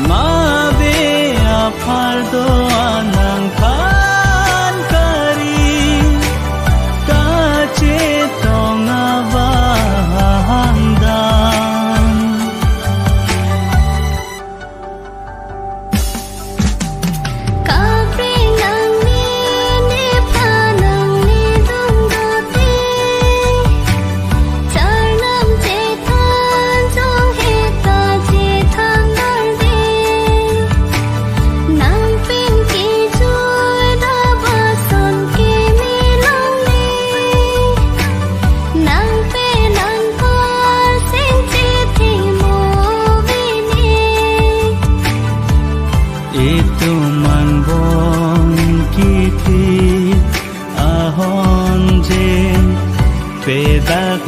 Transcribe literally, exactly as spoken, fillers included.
Mave aphardo anangphan kari, kachetong abang dam. Kaprek nangmini phan nanglidun dote, charnam chethan jong heta chethan dorde. Nangpin kejui dabason keme longle, nangpe nangpar sing chethimo vine. Itum angbong kithi ahonje, pedak